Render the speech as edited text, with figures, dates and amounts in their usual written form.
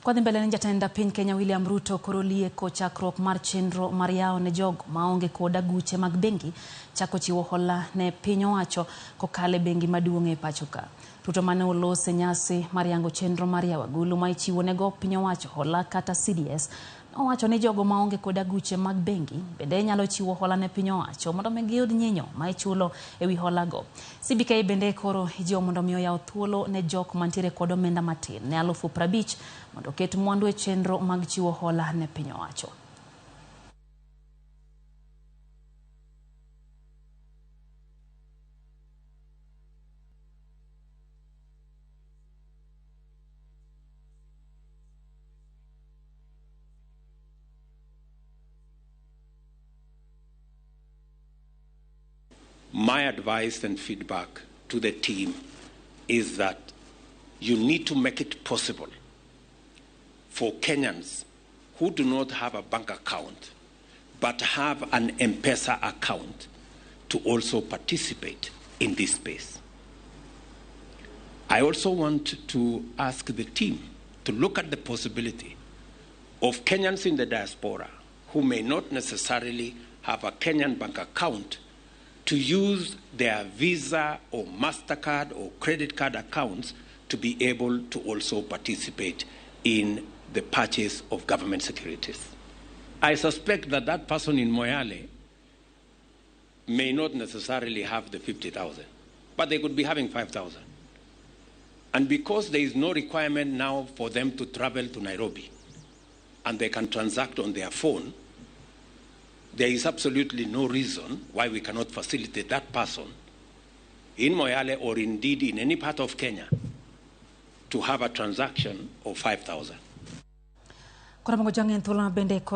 Kwadhi mbele ni jatend piny Kenya William Ruto koro lieko chakruok mar chenro mar yawo ne jogo maonge kod aguche mag bengi chako chiwo hola ne piny owacho kokalo e bengi maduong' e pacho ka. Ruto mane olose nyasi mar yango chenro mar yawo agulu ma ichiwo nego piny owacho hola kata CDS nowacho ni jogo maonge kod aguche mag bengi bende nyalo chiwo hola ne piny owacho mondo mi giyud nyinyo ma ichulo e wi hola go. CBK bende koro ijiwo mondo mi oyaw thuolo ne jok mantiere kod omenda matin ne 50,000 mondo oket mwandu e chenro mag chiwo hola ne piny owacho. My advice and feedback to the team is that you need to make it possible for Kenyans who do not have a bank account but have an M-Pesa account to also participate in this space. I also want to ask the team to look at the possibility of Kenyans in the diaspora who may not necessarily have a Kenyan bank account to use their Visa or MasterCard or credit card accounts to be able to also participate in the purchase of government securities. I suspect that that person in Moyale may not necessarily have the 50,000, but they could be having 5,000. And because there is no requirement now for them to travel to Nairobi, and they can transact on their phone, there is absolutely no reason why we cannot facilitate that person in Moyale or indeed in any part of Kenya to have a transaction of 5,000. Koro mogo jang'en thuolo bende.